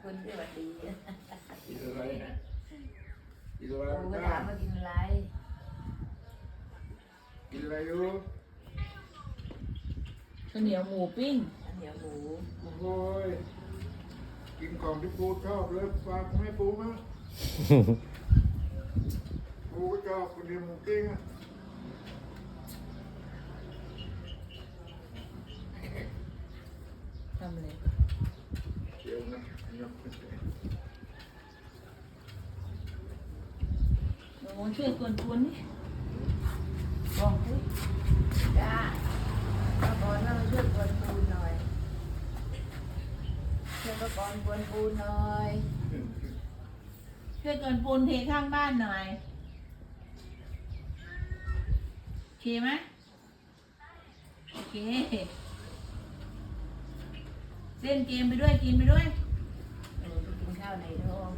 ຄົນທີ່ວ່າດີ ກິນອະໄລ? ກິນອະໄລ? ໂອ້ ຖາມວ່າກິນອະໄລ? ກິນອະໄລຢູ່? ເຂົ້າໜຽວໝູປີ້ງ. ເຂົ້າໜຽວໝູ. ໂອ້ຍ ກິນຂອງທີ່ປູຊອບເລີຍ ຝາກໃຫ້ປູມາ. ປູກໍຊອບເຂົ້າໜຽວໝູປີ້ງອະ. ທຳເລີຍ. ໂອ້ ຊ່ວຍກວນປູນນີ້ ບອກຕິ. ຈ້າ ປ້າກອນມາຊ່ວຍກວນປູນໜ່ອຍ ຊ່ວຍປ້າກອນກວນປູນໜ່ອຍ ຊ່ວຍກວນປູນເທຂ້າງບ້ານໜ່ອຍ ໂອເຄໄໝ? ໂອເຄ ເລ່ນເກມໄປດ້ວຍ ກິນໄປດ້ວຍ. ເອີ ໄປກິນເຂົ້າໃນທ້ອງ.